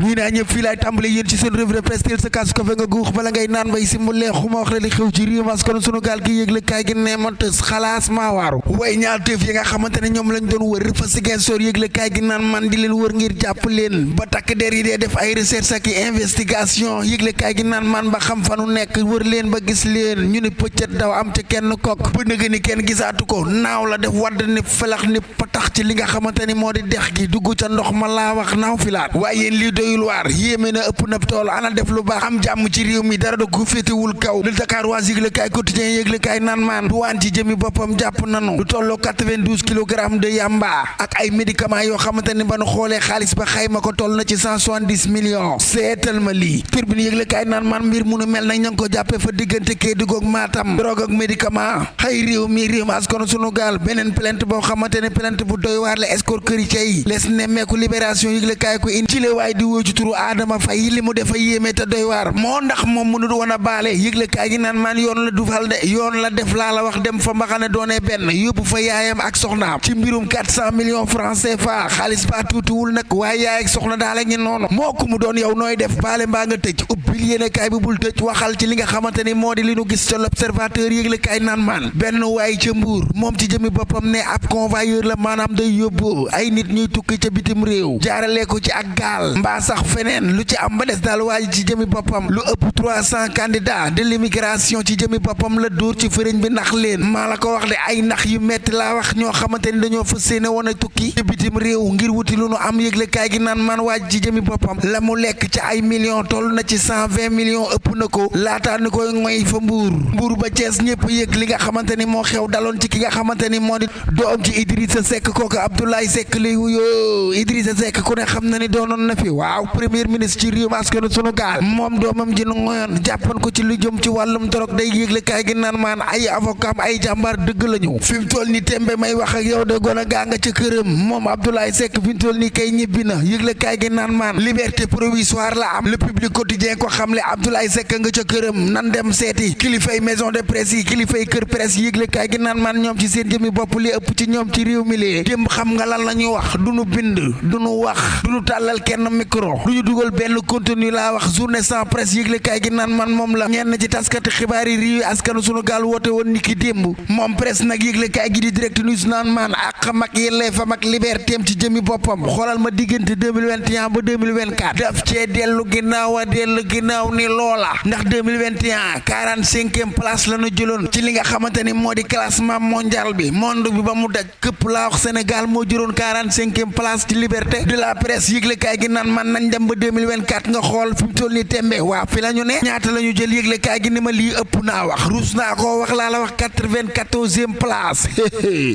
ñii naa ñëpp fii laay tàmbale yéen ci seen revue de presse teel sa kaas kafe nga guux bala ngay naan bay si mu leexuma wax la li xew ci réew mi kon sunu gaal gi yëgle kaay gi ne ma tës xalaas maa waaru way ñaar teef yi nga xamante ne ñoom lañ doon wër fa Ziguinchor yëgle kaay gi naan man di leen wër ngir jàpp leen ba takk der yi dee def ay recherche ak investigation yëgle kaay gi naan man ba xam fanu nekk wër leen ba gis leen ñu ni pëccët daw am ca kenn kokk ba nëga ni kenn gisaatu ko naaw la def wadd ni felax ni patax ci li nga xamante ni moo di dex gi dugg ca ndox ma laa wax naaw filaat waaye yéen lii doyul waar yéeme na ëpp na tool ana def lu baax am jàmm ci réew mi dara da ko féetewul kaw le Dakar waa yëgle kaay quotidien yëgle kaay naan maan duwaan ci jëmi boppam jàpp nanu lu tolloo 92 kilogrammes de yamba ak ay médicaments yoo xamante ni ba nu xoolee xaalis ba xayma ko toll na ci 170 millions seetal ma lii Tribune yëgle kaay naan maan mbir mu nu mel nag ña ngi ko jàppee fa diggante Kédougou ak Matam drogue ak médicament xëy réew mi askan sunu gaal beneen plainte boo xamante ne plainte bu doy waar la escroquerie cay les nemmeeku libération yëgle kaay ko indi ci le waay di woo ci turu Adama Faye li mu defa yéeme te doy waar moo ndax moom mënul woon a baale yëgle kaay gi naan maan yoon la dufal de yoon la def laa la wax dem fa mbaxane doone benn yóbbu fa yaayam ak soxnaam ci mbirum 400 millions francs CFA xaalis ba tuutiwul nag waaye yaay ak soxna daala ngi noonu moo ko mu doon yow nooy def baale mbaa nga tëj ubbil yéene kaay bi bul tëj waxal ci li nga xamante ni moo di li nu gis ca l'observateur yëgle kaay naan maan benn waay ca Mbuur moom ci jëmi boppam ne ab convoyeur la maanaam day yóbbu ay nit ñuy tukki ca bitim réew jaarale ko ci ak gaal mbaa sax feneen lu ci am ba des daal waaye ci jëmi boppam lu ëpp 300 candidats de l'immigration ci jëmi boppam la dóor ci fëriñ bi nax leen maa la ko wax de ay nax yu metti laa wax ñoo xamante ni dañoo fas yéene woon a tukki ci bitim réew ngir wuti lu nu am yëgle kaay gi naan man waaj ci jëmi boppam la mu lekk ci ay millions toll na ci 120 millions ëpp na ko laataa ni koy ngoy fa mbuur ba Cees ñëpp yëg li nga xamante ni moo xew daloon ci ki nga xamante ni moo di doom ci Idrissa Seck kooku Abdoulaye Seck lay wuyoo Idrissa Seck ku ne xam na ni doonoon na fi waaw premier ministre ci réew askan sunu gaal moom doomam ji nu ngoyoon jàppoon ko ci lu jëm ci wàllum drogue day yëgle kaay gi naan maan ay avocat ay jàmbaar dëgg la ñu fi mu toll ni tembe may wax ak yow de gone gaa nga ca këram moom Abdoulaye Seck fi mu toll ni kay ñibbi na yëgle kaay gi naan maan liberté provisoire la am le public quotidien ko xamle Abdoulaye Seck nga ca këram nan dem seeti kilifay maison de presse yi kilifay kër presse yëgle kaay gi naan maan ñoom ci seen jëmi bopp li ëpp ci ñoom ci réew mi lee démb xam nga lan la ñuy wax du nu bind du nu wax du nu tàllal kenn micro du ñu dugal benn contenu laa wax journée sans presse yëgle kaay gi naan man moom la ñenn ci taskati xibaar yi réew askanu sunu gaal woote woon ni ki démb moom presse nag yëgle kaay gi di direct news naan maan ak xam ak yelleefam ak liberté am ci jëmi boppam xoolal ma diggante 2021 ba 2024 daf cee dellu ginnaaw a dellu ginnaaw ni loola ndax 2021 45e place la ñu jëloon ci li nga xamante ni moo di classement mondial bi monde bi ba mu daj këpp laa wax Sénégal moo jëloon 45e place ci liberté de la presse yëgle kaay gi naan man nañ dem ba 2024 nga xool fi mu toll ni tembe waa fi la ñu ne ñaata la ñu jël yëgle kaay gi ni ma lii ëpp naa wax ruus naa koo wax laa la wax 94e place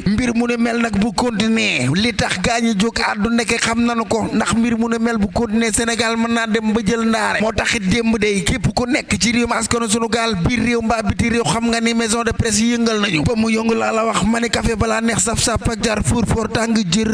mbir mu ne mel nag bu continuer li tax gaañi jóg àddu nekk xam nanu ko ndax mbir mu ne mel bu continuer Sénégal mën naa dem ba jël ndaare moo taxit démb day képp ku nekk ci réew mi askanu sunu gaal biir réew mbaa biti réew xam nga ni maison de presse yi yëngal nañu ba mu yëngu laa la wax ma ni café balaa neex saf-saf ak jar fuur foor tàng jër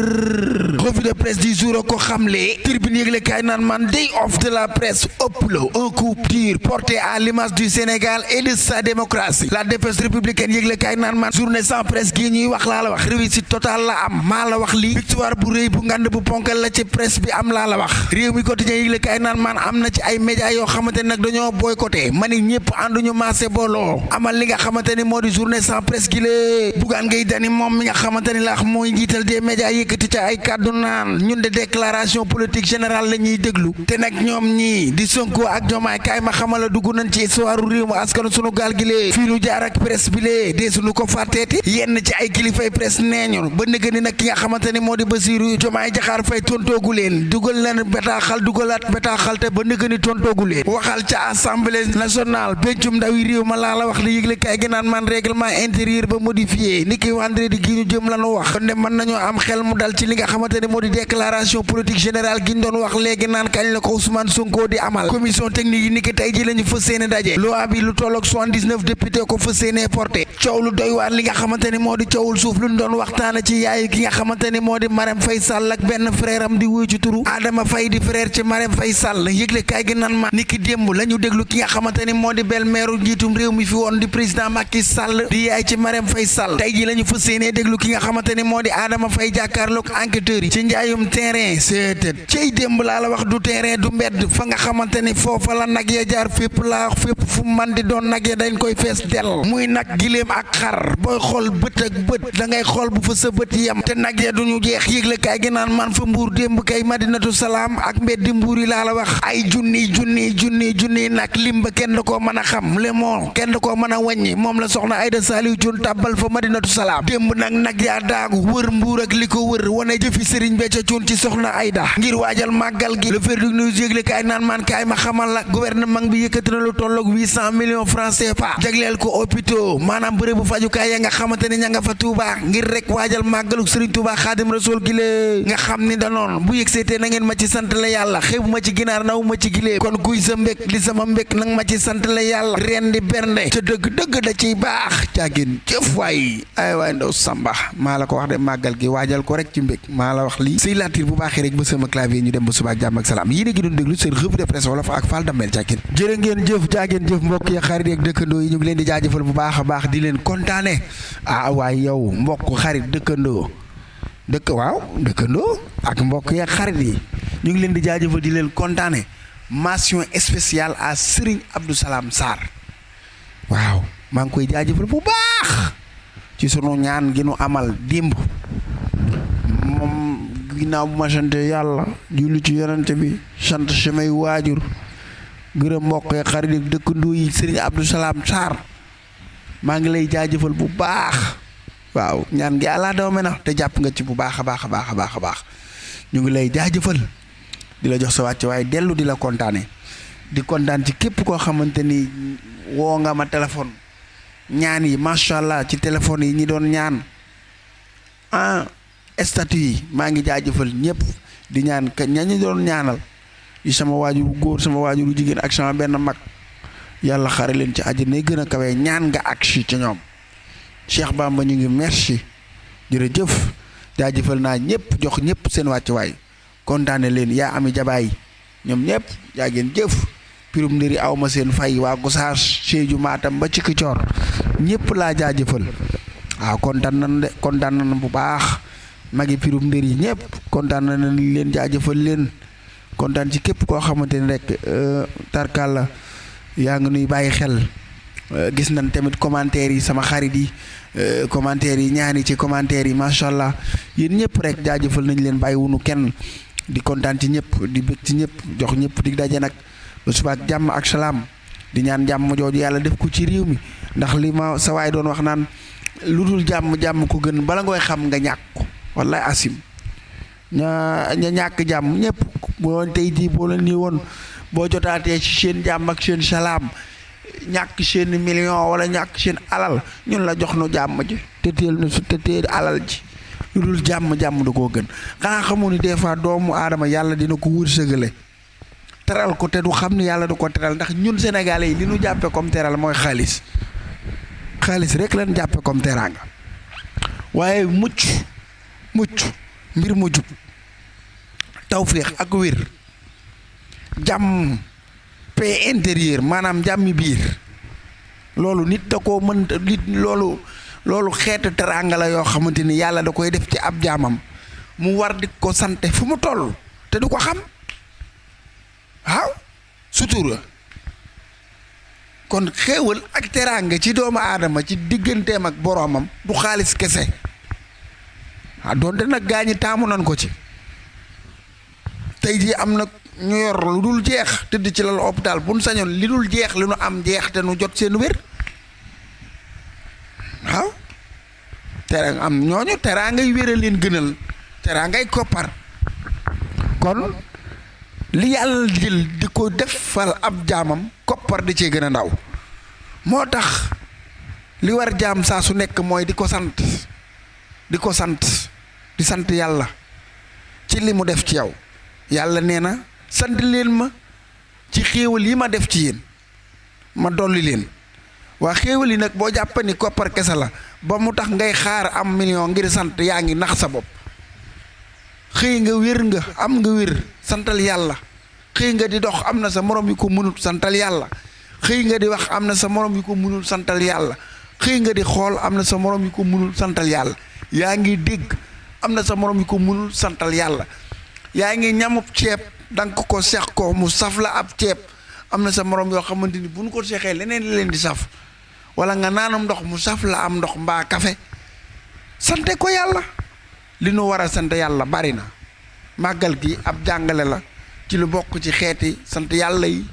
revue de presse du jour ko xamle Tribune yëgle kaay naan man day off de la presse uplo un coup dur porté à l'image du Sénégal et de sa démocratie la défense républicaine yëgle kaay naan man journée sans presse gii ñuy wax laa la wax réussite totale la am maa la wax lii victoire bu rëy bu ngand bu ponkal la ci presse bi am laa la wax réew mi quotidien yëgle kaay naan man am na ci ay médias yoo xamante nag dañoo boycotté ma ni ñëpp ànduñu maase booloo amal li nga xamante ni moo di journée sans presse gi lée Bougane Gueye Dany moom mi nga xamante ni laax mooy njiital des médias yëkkati ca ay kàddu naan ñun de déclaration politique générale la ñuy déglu te nag ñoom ñii di Sonko ak Diomaye kaay ma xamal la dugg nañ ci histoire réew mi askanu sunu gaal gi lee fii lu jaar ak presse bi lee dee suñu ko fàtteeti yenn ci ay kilifay presse neeñu ba nëgë ni nag ki nga xamante ni moo di Bassirou Diomaye Diakhar Faye tontoogu leen dugal leen bataaxal dugalaat bataaxal te ba nëgë ni tontoogu leen waxal ca assemblée nationale pencum ndawi réew ma laa la wax li yëgle kaay gi naan man règlement intérieur ba modifié ni ki vendredi gi ñu jëm la nu wax kon de mën nañoo am xel mu dal ci li nga xamante ni moo di déclaration politique générale gi ñu doon wax léegi naan kañ la ko Ousmane Sonko di amal commission technique yi ni ki tey ji la ñu fas yéene daje loi bi lu tolloog 79 député ko fas yéene porté coow lu doy waar li nga xamante ni moo di coowul suuf lu ñu doon waxtaana ci yaayu ki nga xamante ni moo di Marème Faye Sall ak benn frère am di wuyu ci turu Adama Faye di frère ci Marème Faye Sall yëgle kaay gi naan ma ni ki démb la ñu déglu ki nga xamante ni moo di belle-mère njiitum réew mi fi woon di président Macky Sall di yaay ci Marème Faye Sall tey ji la ñu fas yéene déglu ki nga xamante ni moo di Adama Faye jàkkaarloog enquêteurs yi ci njaayum terrain seetet cey démb laa la la wax du terrain du mbedd fa nga xamante ni foofa la nag ya jaar fépp laa wax fépp fu man di doon nag ya dañ koy fees del muy nag giléem ak xar booy xool bët ak bët da ngay xool bu fa sa bët yem te nag ya duñu jeex yëgle kaay gi naan man fa mbuur démb kay madinatu salaam ak mbeddi mbuur yi laa la wax ay junni nag lim ba kenn da koo mën a xam le moo kenn da koo mën a wàññi moom la soxna Aïda Saliou Thioune tàbbal fa madinatu salaam démb nag yaa daagu wër mbuur ak li ko wër wane jëfi sëriñ Béthio Thioune ci soxna Aïda ngir waajal màggal gi le Verdict News yëgle kaay naan man kaay ma xamal la gouvernement bi yëkkati na lu tolloog 800 millions francs CFA jagleel ko hôpitaux maanaam bërëbu fajukaay ya nga xamante ni ña nga fa Touba ngir rek waajal màggalu sëriñ Touba Xaadim Rasul gi lée nga xam ni danoon bu yëgseetee na ngeen ma ci sant la yàlla xeebu ma ci ginaar naw ma ci gilee kon kuy sa mbég li sama mbég nag ma ci sant la yàlla ren di bernde ca dëgg da ciy baax caagin jëf waay ay waay ndaw samba maa la ko wax de màggal gi waajal ko rek ci mbég maa la wax lii sëy laatir bu baaxee rek ba sama clavier ñu dem ba suba ak jàmm ak salaam yéen a ngi doon déglu seen revue de presse wolof ak Fall Damel caagin jërë ngeen jëf jaageen jëf mbokk yi xarit yeeg dëkkandoo yi ñu ngi leen di jaajëfal bu baax a baax di leen kontaane waay yow mbokk xarit dëkkandoo ak mbokk yeeg xarit yi ñu ngi leen di jaajëfal di leen kontaane mention spéciale à Serigne Abdou Salam Sarr waaw maa ngi koy jaajëfal bu baax ci sunu ñaan gi nu amal démb moom ginnaaw bu ma sant yàlla julli ci yonante bi sant samay waajur gërëm mbokk yi xarit yi dëkkandoo yi Serigne Abdou Salam Sarr maa ngi lay jaajëfal bu baax waaw ñaan gi àllaa dawme na te jàpp nga ci bu baax a baax ñu ngi lay jaajëfal di la jox sa wàcc waaye dellu di la kontaane di kontaan ci képp koo xamante ni woo nga ma téléphone ñaan yi macha allah ci téléphone yi ñi doon ñaan statut yi maa ngi jaajëfal ñëpp di ñaan ka ña ñu doon ñaanal yi sama waajuru góor sama waajuru jigéen ak sama benn mag yàlla xare leen ci àjjana yi gën a kawee ñaan nga ak ci ñoom Cheikh Bamba ñu ngi merci jërëjëf jaajëfal naa ñëpp jox ñëpp seen wàcc waay kontaane leen yaa ami jabaay ñoom ñëpp yaa ngeen jëf pirum ndëri aw ma seen fay waa Gosaas Sédhiou Matam ba ci Kicoor ñëpp laa jaajëfal waaw kontaan nan bu baax magi pirum ndëri ñëpp kontaan nañ leen jaajëfal leen kontaan ci képp koo xamante ni rek tarkalla yaa ngi nuy bàyyi xel gis nañ tamit commentaire yi sama xarit yi commentaire yi ñaani ci commentaire yi macha allah yéen ñëpp rek jaajëfal nañ leen bàyyi wunu kenn di kontaan ci ñëpp di bëgg ci ñëpp jox ñëpp di daje nag ba suba ak jàmm ak salaam di ñaan jàmm jooju yàlla def ko ci réew mi ndax li ma sa waay doon wax naan lu dul jàmm ko gën bala ngoy xam nga ñàkk ko wallaay asim ña ñàkk jàmm ñëpp boo tey jii boo leen nii woon boo jotaatee ci seen jàmm ak seen salaam ñàkk seen million wala ñàkk seen alal ñun la jox nu jàmm ji te teel alal ji lu dul jàmm du koo gën xanaa xamu ni des fois doomu aadama yàlla dina ko wërsëgale teral ko te du xam ni yàlla du ko teral ndax ñun sénégalais yi li ñu jàppe comme teral mooy xaalis rek lañ jàppe comme teraanga waaye mucc mbir mu jub tawféex ak wér jàmm paix intérieure maanaam jàmmi biir loolu nit da koo mën nit loolu xeetu teraanga la yoo xamante ni yàlla da koy def ci ab jaamam mu war di ko sante fu mu toll te du ko xam waaw sutura kon xéewal ak teraanga ci doomu aadama ci digganteem ak boroomam du xaalis kese doonte nag gaa ñi taamu nan ko ci tey jii am na ñu yor lu dul jeex tëdd ci lal hôpital bu nu sañoon li dul jeex li nu am jeex te nu jot seen wér waaw teraanga am ñooñu teraangay wér a leen gënal teraangay koppar kon li yàlla jël di ko defal ab jaamam koppar di cee gën a ndaw moo tax li war jaam saa su nekk mooy di sant yàlla ci li mu def ci yow yàlla nee na sant leen ma ci xéewal yi ma def ci yéen ma dolli leen waa xéewal yi nag boo jàpp ni koppar kese la ba mu tax ngay xaar am million ngir sant yaa ngi nax sa bopp xëy nga wér nga am nga wér santal yàlla xëy nga di dox am na sa morom yu ko mënul santal yàlla xëy nga di wax am na sa morom yu ko mënul santal yàlla xëy nga di xool am na sa morom yu ko mënul santal yàlla yaa ngi dégg am na sa morom yu ko mënul santal yàlla yaa ngi ñamub ceeb dank ko seex ko mu saf la ab ceeb am na sa morom yoo xamante ni bu ñu ko seexee leneen la leen di saf wala nga naanam ndox mu saf la am ndox mbaa kafe sante ko yàlla li nu war a sant yàlla bari na màggal gi ab jàngale la ci lu bokk ci xeeti sant yàlla yi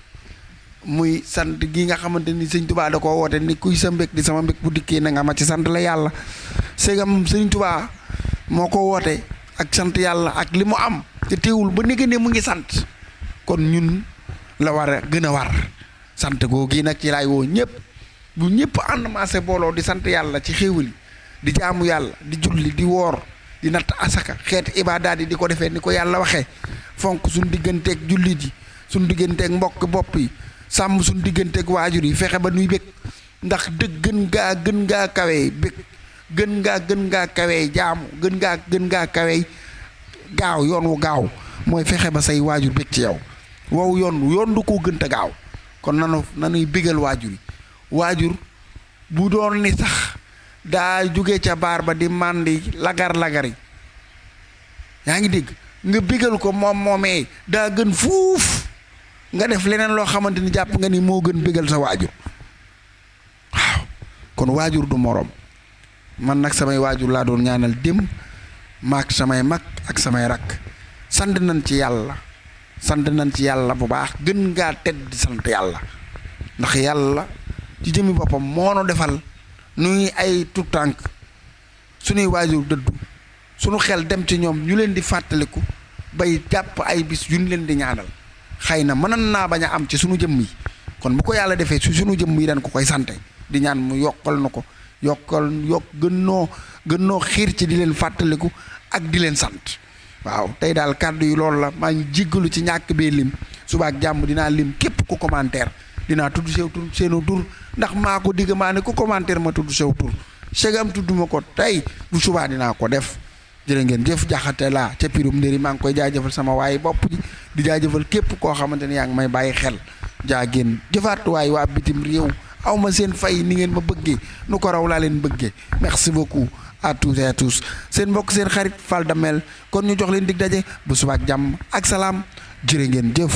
muy sant gi nga xamante ni sëñ Tuubaa da koo woote ni kuy sa mbég di sama mbég bu dikkee na nga ma ci sant la yàlla ségam sëñ Tuubaa moo ko woote ak sant yàlla ak li mu am te teewul ba négé ne mu ngi sant kon ñun la war a gën a war sant googu nag ci laay woo ñëpp bu ñëpp ànd maase booloo di sant yàlla ci xéewal di jaamu yàlla di julli di woor di natt asaka xeeti ibaadaat yi di ko defee ni ko yàlla waxee fonk suñ digganteeg jullit yi suñ digganteeg mbokk bopp yi sàmm suñ digganteeg waajur yi fexe ba nuy bég ndax dëgg gën ngaa kawee bég gën ngaa kawee jaamu gën ngaa kawee gaaw yoon wu gaaw mooy fexe ba say waajur bég ci yow wow yoon du ko gënta gaaw kon nanuy bégal waajur yi waajur bu doon ni sax daa jóge ca baar ba di màndi lagar-lagari yaa ngi dégg nga bégal ko moomee daa gën fuuf nga def leneen loo xamante ni jàpp nga ni moo gën bégal sa waajur waaw kon waajur du moroom man nag samay waajur laa doon ñaanal dem maak samay mag ak samay rakk sant nañ ci yàlla bu baax gën ngaa tedd di sant yàlla ndax yàlla ci jëmi boppam moo nu defal nuy ay tout tànk suñuy waajur dëddu suñu xel dem ci ñoom ñu leen di fàttaliku bay jàpp ay bis yu ñu leen di ñaanal xëy na mënan naa bañ a am ci suñu jëmm yi kon bu ko yàlla defee su suñu jëmm yi dañ ko koy sante di ñaan mu yokkal na ko gën noo xiir ci di leen fàttaliku ak di leen sant waaw tey daal kàddu yi loolu la maa ngi jéggalu ci ñàkk bee lim suba ak jàmm dinaa lim képp ku commentaire dinaa tudd seenu tur ndax maa ko digg maa ne ku commentaire ma tudd sew tur segam tudduma ko tey bu subaa dinaa ko def jërë ngeen jëf jaxate laa ca pirum ndëri maa ngi koy jaajëfal sama waaye bopp ji di jaajëfal képp koo xamante ne yaa ngi may bàyyi xel jaa ngeen jëfaat waaye waa bitim réew aw ma seen fay ni ngeen ma bëggee nu ko raw laa leen bëggee merci beaucoup à tous et à tous seen mbokk seen xarit Fall Damel kon ñu jox leen dig daje bu suba ak jàmm ak salaam jërë ngeen jëf